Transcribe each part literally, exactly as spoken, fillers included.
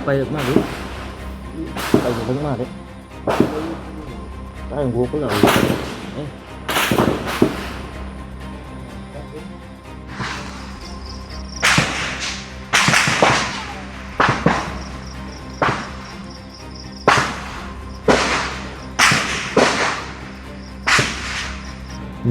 ꯄꯥꯏꯔꯛ ꯃꯥꯜꯂꯤ꯫ ꯄꯥꯏꯔꯛ ꯃꯥꯜꯂꯤ꯫ ꯀꯥꯏ ꯒꯣꯛꯄ ꯂꯥꯛꯑꯣ꯫ ꯑꯦ꯫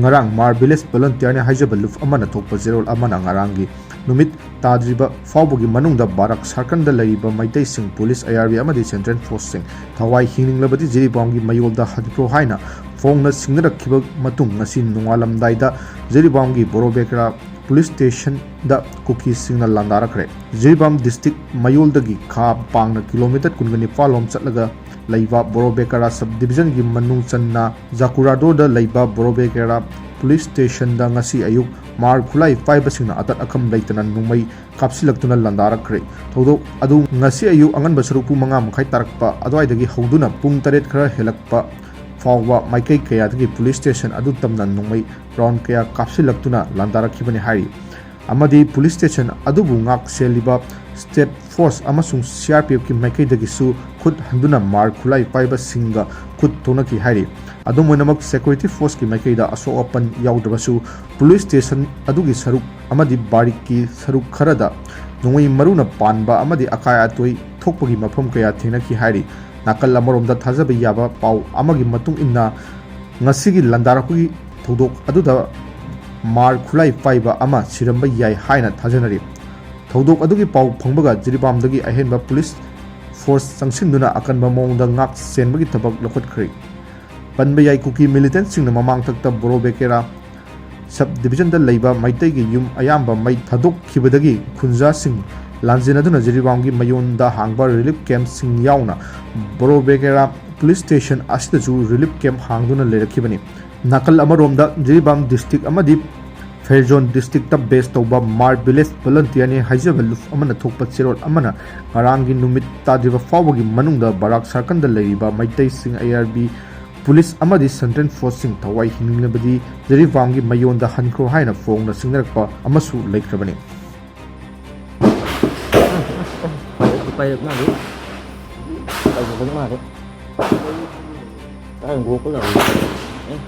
ꯉꯔꯥꯡ ꯃꯥꯔ ꯚꯤꯂꯦꯖ ꯚꯣꯂꯨꯟꯇꯤꯌꯔꯅꯤ ꯍꯥꯏꯖꯕ ꯂꯨꯞ ꯑꯃꯅ ꯊꯣꯛꯄ ꯆꯦꯔꯣꯜ ꯑꯃꯅ ꯉꯔꯥꯡꯒꯤ ꯅꯨꯃꯤꯠ ꯇꯥꯗ꯭ꯔꯤꯕ ꯐꯥꯎꯕꯒꯤ ꯃꯅꯨꯡꯗ ꯕꯥꯔꯥꯛ ꯁꯥꯔꯀꯜꯗ ꯂꯩꯔꯤꯕ ꯃꯩꯇꯩꯁꯤꯡ, ꯄꯨꯂꯤꯁ, ꯑꯥꯏ ꯑꯥꯔ ꯕꯤ ꯑꯃꯗꯤ ꯁꯦꯟꯇ꯭ꯔꯦꯜ ꯐꯣꯔꯁꯁꯤꯡ ꯊꯋꯥꯏ ꯍꯤꯡꯅꯤꯡꯂꯕꯗꯤ ꯖꯤꯔꯤꯕꯥꯝꯒꯤ ꯃꯌꯣꯜꯗ ꯍꯟꯈ꯭ꯔꯣ ꯍꯥꯏꯅ ꯐꯣꯡꯅ ꯁꯤꯡꯅꯔꯛꯈꯤꯕ ꯃꯇꯨꯡ, ꯉꯁꯤ ꯅꯣꯡꯉꯥꯜꯂꯝꯗꯥꯏꯗ ꯖꯤꯔꯤꯕꯥꯝꯒꯤ ꯕꯣꯔꯣꯕꯦꯀꯔꯥ ꯄꯨꯂꯤꯁ ꯁ꯭ꯇꯦꯁꯟꯗ ꯀꯨꯀꯤꯁꯤꯡꯅ ꯂꯥꯟꯗꯥꯔꯛꯈ꯭ꯔꯦ꯫ ꯖꯤꯔꯤꯕꯥꯝ ꯗꯤꯁꯇ꯭ꯔꯤꯛ ꯃꯌꯣꯜꯗꯒꯤ ꯈꯥ ꯄꯥꯡꯅ ꯀꯤꯂꯣꯃꯤꯇꯔ ꯀꯨꯟꯒ ꯅꯤꯄꯥꯜ ꯂꯣꯝ ꯆꯠꯂꯒ ꯂꯩꯕ ꯕꯣꯔꯣꯕꯦꯀꯔꯥ ꯁꯕ ꯗꯤꯕꯤꯖꯟꯒꯤ ꯃꯅꯨꯡ ꯆꯟꯅ ꯖꯥꯀꯨꯔꯥꯗꯣꯗ ꯂꯩꯕ ꯕꯣꯔꯣꯕꯦꯀꯔꯥ ꯄꯨꯂꯤꯁ ꯁ꯭ꯇꯦꯁꯟꯗ ꯉꯁꯤ ꯑꯌꯨꯛ ꯃꯥꯔ ꯈꯨꯠꯂꯥꯏ ꯄꯥꯏꯕꯁꯤꯡꯅ ꯑꯇꯠ ꯑꯀꯝ ꯂꯩꯇꯅ ꯅꯣꯡꯃꯩ ꯀꯥꯞꯁꯤꯜꯂꯛꯇꯨꯅ ꯂꯥꯟꯗꯥꯔꯛꯈ꯭ꯔꯦ꯫ ꯊꯧꯗꯣꯛ ꯑꯗꯨ ꯉꯁꯤ ꯑꯌꯨꯛ ꯑꯉꯟꯕ ꯁꯔꯨꯛ ꯄꯨꯡ ꯃꯉꯥ ꯃꯈꯥꯏ ꯇꯥꯔꯛꯄ ꯑꯗꯨꯋꯥꯏꯗꯒꯤ ꯍꯧꯗꯨꯅ ꯄꯨꯡ ꯇꯔꯦꯠ ꯈꯔ ꯍꯦꯜꯂꯛꯄ ꯐꯥꯎꯕ ꯃꯥꯏꯀꯩ ꯀꯌꯥꯗꯒꯤ ꯄꯨꯂꯤꯁ ꯁ꯭ꯇꯦꯁꯟ ꯑꯗꯨ ꯇꯝꯅ ꯅꯣꯡꯃꯩ ꯔꯥꯎꯟ ꯀꯌꯥ ꯀꯥꯞꯁꯤꯜꯂꯛꯇꯨꯅ ꯂꯥꯟꯗꯥꯔꯛꯈꯤꯕꯅꯤ ꯍꯥꯏꯔꯤ꯫ ꯑꯃꯗꯤ ꯄꯨꯂꯤꯁ ꯁ꯭ꯇꯦꯁꯟ ꯑꯗꯨꯕꯨ ꯉꯥꯛ ꯁꯦꯜꯂꯤꯕ ꯁ꯭ꯇꯦꯠ ꯐꯣꯔꯁ ꯑꯃꯁꯨꯡ ꯁꯤ ꯑꯥꯔ ꯄꯤ ꯑꯦꯐꯀꯤ ꯃꯥꯏꯀꯩꯗꯒꯤꯁꯨ ꯈꯨꯠ ꯍꯟꯗꯨꯅ ꯃꯥꯔ ꯈꯨꯠꯂꯥꯏ ꯄꯥꯏꯕꯁꯤꯡꯒ ꯈꯨꯠ ꯊꯣꯛꯅꯈꯤ ꯍꯥꯏꯔꯤ꯫ ꯑꯗꯨꯝ ꯑꯣꯏꯅꯃꯛ, ꯁꯦꯀ꯭ꯌꯨꯔꯤꯇꯤ ꯐꯣꯔꯁꯀꯤ ꯃꯥꯏꯀꯩꯗ ꯑꯁꯣꯛ ꯑꯄꯟ ꯌꯥꯎꯗ꯭ꯔꯕꯁꯨ, ꯄꯨꯂꯤꯁ ꯁ꯭ꯇꯦꯁꯟ ꯑꯗꯨꯒꯤ ꯁꯔꯨꯛ ꯑꯃꯗꯤ ꯕꯥꯔꯤꯛꯀꯤ ꯁꯔꯨꯛ ꯈꯔꯗ ꯅꯣꯡꯃꯩ ꯃꯔꯨꯅ ꯄꯥꯟꯕ ꯑꯃꯗꯤ ꯑꯀꯥꯏ ꯑꯇꯣꯏ ꯊꯣꯛꯄꯒꯤ ꯃꯐꯝ ꯀꯌꯥ ꯊꯦꯡꯅꯈꯤ ꯍꯥꯏꯔꯤ꯫ ꯅꯥꯀꯜ ꯑꯃꯔꯣꯝꯗ, ꯊꯥꯖꯕ ꯌꯥꯕ ꯄꯥꯎ ꯑꯃꯒꯤ ꯃꯇꯨꯡ ꯏꯟꯅ, ꯉꯁꯤꯒꯤ ꯂꯥꯟꯗꯥꯔꯛꯄꯒꯤ ꯊꯧꯗꯣꯛ ꯑꯗꯨꯗ ꯃꯥꯔ ꯈꯨꯠꯂꯥꯏ ꯄꯥꯏꯕ ꯑꯃ ꯁꯤꯔꯝꯕ ꯌꯥꯏ ꯍꯥꯏꯅ ꯊꯥꯖꯅꯔꯤ꯫ ꯊꯧꯗꯣꯛ ꯑꯗꯨꯒꯤ ꯄꯥꯎ ꯐꯪꯕꯒ ꯖꯤꯔꯤꯕꯥꯝꯗꯒꯤ ꯑꯍꯦꯟꯕ ꯄꯨꯂꯤꯁ ꯐꯣꯔꯁ ꯆꯪꯁꯤꯟꯗꯨꯅ ꯑꯀꯟꯕ ꯃꯑꯣꯡꯗ ꯉꯥꯛ ꯁꯦꯟꯕꯒꯤ ꯊꯕꯛ ꯂꯧꯈꯠꯈ꯭ꯔꯦ꯫ ꯄꯟꯕ ꯌꯥꯏ, ꯀꯨꯀꯤ ꯃꯤꯂꯤꯇꯦꯟꯠꯁꯤꯡꯅ ꯃꯃꯥꯡꯊꯛꯇ ꯕꯣꯔꯣꯕꯦꯀꯦꯔꯥ ꯁꯕ ꯗꯤꯕꯤꯖꯟꯗ ꯂꯩꯕ ꯃꯩꯇꯩꯒꯤ ꯌꯨꯝ ꯑꯌꯥꯝꯕ ꯃꯩ ꯊꯥꯗꯣꯛꯈꯤꯕꯗꯒꯤ ꯈꯨꯟꯖꯥꯁꯤꯡ ꯂꯥꯟꯖꯦꯟꯅꯗꯨꯅ ꯖꯤꯔꯤꯕꯥꯝꯒꯤ ꯃꯌꯣꯟꯗ ꯍꯥꯡꯕ ꯔꯤꯂꯤꯐ ꯀꯦꯝꯞꯁꯤꯡ ꯌꯥꯎꯅ ꯕꯣꯔꯣꯕꯦꯀꯦꯔꯥ ꯄꯨꯂꯤꯁ ꯁ꯭ꯇꯦꯁꯟ ꯑꯁꯤꯗꯁꯨ ꯔꯤꯂꯤꯐ ꯀꯦꯝꯞ ꯍꯥꯡꯗꯨꯅ ꯂꯩꯔꯛꯈꯤꯕꯅꯤ꯫ ꯅꯥꯀꯜ ꯑꯃꯔꯣꯝꯗ, ꯖꯤꯔꯤꯕꯥꯝ ꯗꯤꯁꯇ꯭ꯔꯤꯛ ꯑꯃꯗꯤ ꯐꯦꯔꯖꯣꯟ ꯗꯤꯁꯇ꯭ꯔꯤꯛꯇ ꯕꯦꯁ ꯇꯧꯕ ꯃꯥꯔ ꯚꯤꯂꯦꯖ ꯚꯣꯂꯨꯟꯇꯤꯌꯔꯅꯤ ꯍꯥꯏꯖꯕ ꯂꯨꯞ ꯑꯃꯅ ꯊꯣꯛꯄ ꯆꯦꯔꯣꯜ ꯑꯃꯅ ꯉꯔꯥꯡꯒꯤ ꯅꯨꯃꯤꯠ ꯇꯥꯗ꯭ꯔꯤꯕ ꯐꯥꯎꯕꯒꯤ ꯃꯅꯨꯡꯗ ꯕꯔꯥꯛ ꯁꯥꯔꯀꯜꯗ ꯂꯩꯔꯤꯕ ꯃꯩꯇꯩꯁꯤꯡ, ꯑꯥꯏ ꯑꯥꯔ ꯕꯤ ꯄꯨꯂꯤꯁ ꯑꯃꯗꯤ ꯁꯦꯟꯇ꯭ꯔꯦꯜ ꯐꯣꯔꯁꯁꯤꯡ ꯊꯋꯥꯏ ꯍꯤꯡꯅꯤꯡꯂꯕꯗꯤ ꯖꯤꯔꯤꯕꯥꯝꯒꯤ ꯃꯌꯣꯟꯗ ꯍꯟꯈ꯭ꯔꯣ ꯍꯥꯏꯅ ꯐꯣꯡꯅ ꯁꯤꯡꯅꯔꯛꯄ ꯑꯃꯁꯨ ꯂꯩꯈ꯭ꯔꯕꯅꯤ꯫ ꯄꯥꯏꯔꯛ ꯃꯥꯜꯂꯤ꯫ ꯄꯥꯏꯔꯛꯄ ꯃꯥꯜꯂꯤ꯫ ꯀꯥꯏ ꯒꯣꯛꯄ ꯂꯥꯎꯔꯤ? ꯑꯦ꯫